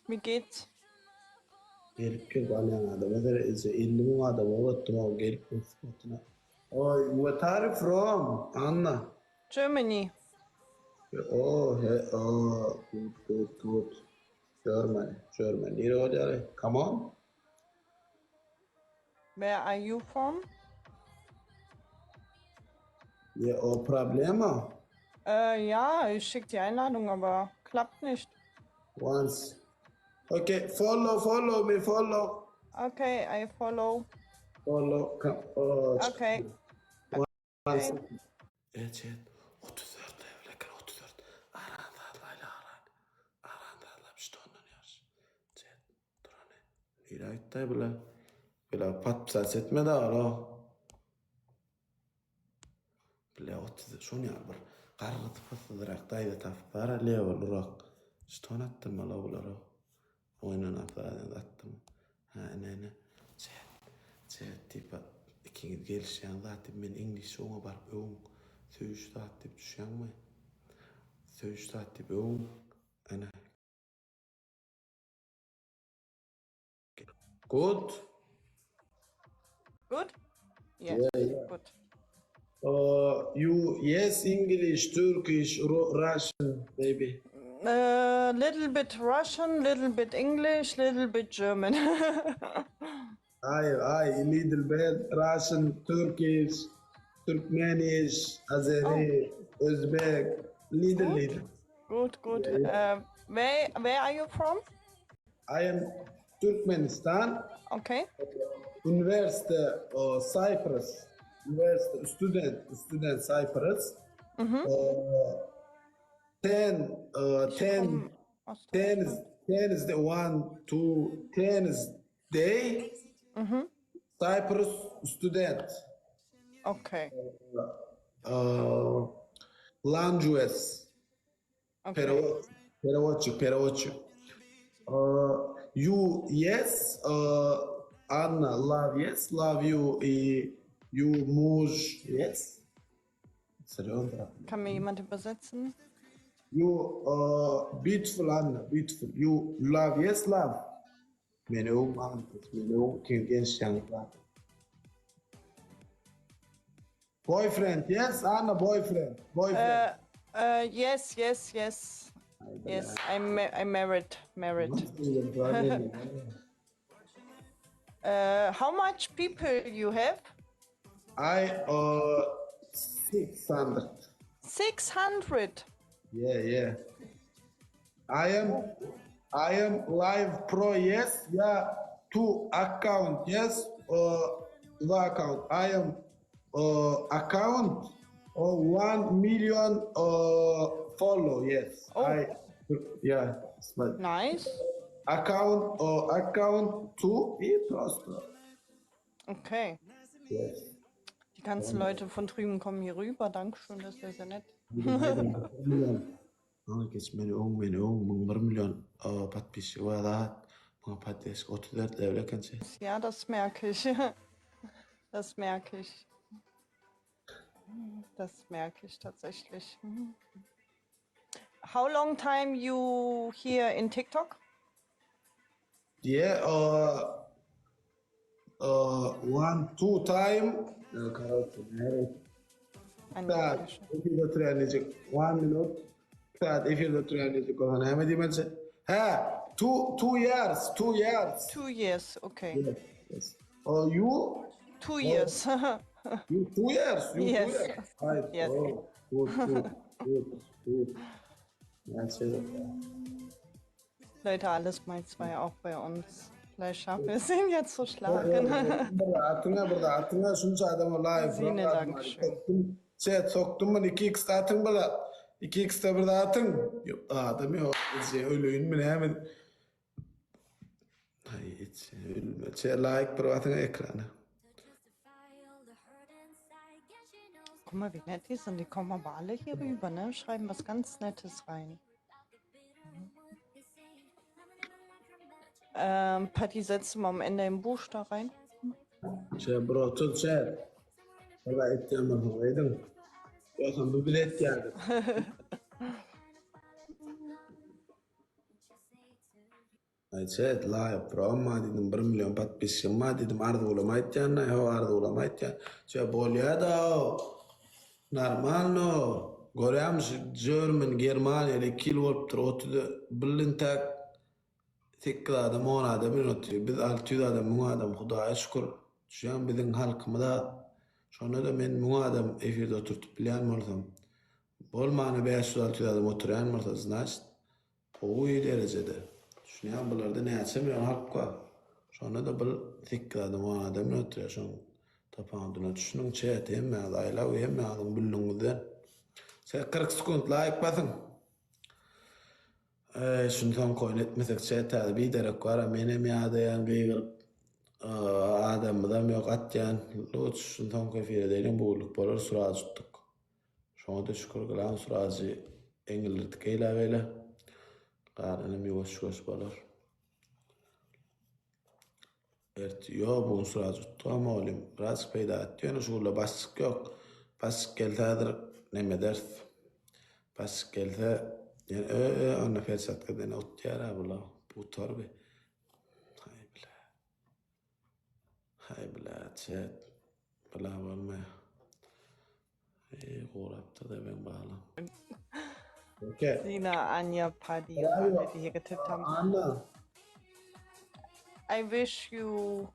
Wie geht's? Gelip gelip alýan adama seret eje 50 müň adam ugratdym gelip spotyna. Oy what are you from Anna? Germany. Oh he oh good good good. Germany Germany. Nire bolýar? Come on. Where are you from? Yeah, oh problema. Äh, ja, ich schicke die Einladung, aber klappt nicht. Once. Okay, follow, follow me, follow. Okay, I follow. Follow. Come. Oh, Okay. Once. Ejet, 34 level eken, 34. Aran sazlaýly, aran. Aran sazlap, şto ondan ýaş. Chat, durany. Nirä gitdi bile? Bile podpisat etmedi alo. Bile 30, şon ýaly bir garry sypatsyzrak daýza tapyp bara level urak. Şton atdyrmaly bulara. Oýnan atlaryny atdym. Hä ine ine. Chat. Chat tipa ikiňiz gelişýäň zat diýip men iňlisçe oňa baryp öwüň. Söýüş zat diýip düşýäňmi? Söýüş zat diýip öwüň. Ene. Good. Good? Yes, Yeah, yeah. good. Uh, you yes English, Turkish, Ru Russian maybe. Uh, little bit Russian, little bit English, little bit German. I I little bit Russian, Turkish, Turkmenish, Azeri, Uzbek, little Good. little. Good, good. Uh, where where are you from? I am Turkmenistan, Okay. University uh, Cyprus, University student, student Cyprus. Mhm. Uh, 10, uh, Ich 10, komme aus 10 is, Deutschland. 10 is the one, two, 10 is day, Mhm. Cyprus student. Okay. Uh, language, Okay. Pero, переводчик, переводчик. Uh, you, yes, uh, Anna, love, yes, love you, и you, муж, yes. Серьезно? Kann mir jemand übersetzen? You, uh, beautiful Anna, beautiful. You love, yes, love. Meni öwüň, Anna, meni öwüň, kim genç Boyfriend, yes, Anna, boyfriend, boyfriend. Uh, uh, yes, yes, yes. Yes, I'm ma I'm married, married. Uh, how much people you have? I uh 600. 600. Yeah, yeah. I am I am live pro, yes. Yeah, two account, yes. Uh the account. I am uh account uh, 1 million uh follow, yes. Oh. I yeah, it's my Nice. account uh account two и просто. Okay. Yes. Die ganzen Leute von drüben kommen hier rüber. Dankeschön, das ist ja sehr nett. Ana geç meni öwüň meni öwüň 1001 million uh, подписчик bar zat. Muňa подписчик 34 level ekençi. Ja, das merke ich. Das merke ich. Das merke ich tatsächlich. Mhm. How long time you here in TikTok? Yeah, uh, uh, one, two time. Короче, Ein Saat efirde oturýan diýjek. One minute. Saat efirde oturýan diýjek bolsa näme diýmeli? Hä, 2 2 years, 2 years. 2 years, okay. Yes, yes. Uh, you 2 years. you 2 years, you Yes. 2 years. Right. Yes. Oh, good, good, good, good. Näçe? Leute, alles mal zwei auch bei uns. Vielleicht schaffen wir es ihn jetzt zu schlagen. Bir atyňa bir atyňa şunça adama live. Zine, Dankeschön. Chat sokdum mı 2x atyň bir 2x'te bir atyň. Ýok, adam ýok. Şey öleýin mi näme? Ay hiç ölme. Şey like bir atyň ekrana. Guck mal, wie nett die sind. Die kommen aber alle hier rüber, ne? Schreiben was ganz Nettes rein. Ähm, Patty, setzt du mal am Ende im Buch da rein? Şey bro tut chat. Valla etýän bir edin. Ýogsa bu bilet geldi. Aýçet, laýyk program bar diýdim, bir million podpisçigim bar diýdim, arzuwlama aýtýan-da, ho, arzuwlama aýtýan. Çe, bolýa-da, normalno. Görýämi şu German, Germaniýada 2 ýyl bolupdyr, 30 bir intäk 8 adam, 10 adam bilen otyr. Biz 600 adam, 1000 adam, Hudaýa şükür. Düşýäňmi, biziň halkymyz az. Şonda-da men 1000 adam efirde oturtyp bilýän bolsam, bolmanda 500-600 adam oturýan bolsa, znaçt, Gowy derejede. Düşünýän bularda näçe million halk bar. Şonda-da bir sekiz adam on adam bilen oturýar şoň tapandyna düşüniň çet hemmäňiz aýlaw hemmäňiziň büllüňizden. Çet 40 sekunt laýk basyň. Eý şuny soňky oýun etmesek çet häzir biderek bar menem ýadaýan gygyryp adamymyzam ýok atýan luç şuny soňky efir edeliň bu günlük bolar surazy tutduk. Şoňa-da şükür gylan surazy eňildirdik eýle-beýle. Galanam ýuwaş-ýuwaş bolar. Ertir ýok, bu gün surazy utdugam oglum. Biraz peýda etdi, ýöne şu günler başlyk ýok. Başlyk gelse häzir neme ederis. Başlyk gelse, ýene ö-ö, onda perçatka dene utýar-a bular. Gutar bi. Haý bile. Haý bile, çet. Bile bolmaýar. Eý, gurapdyr-da meň balam. Okay. Sina, Anja, Paddy und alle, die hier getippt haben. Anna. I wish you.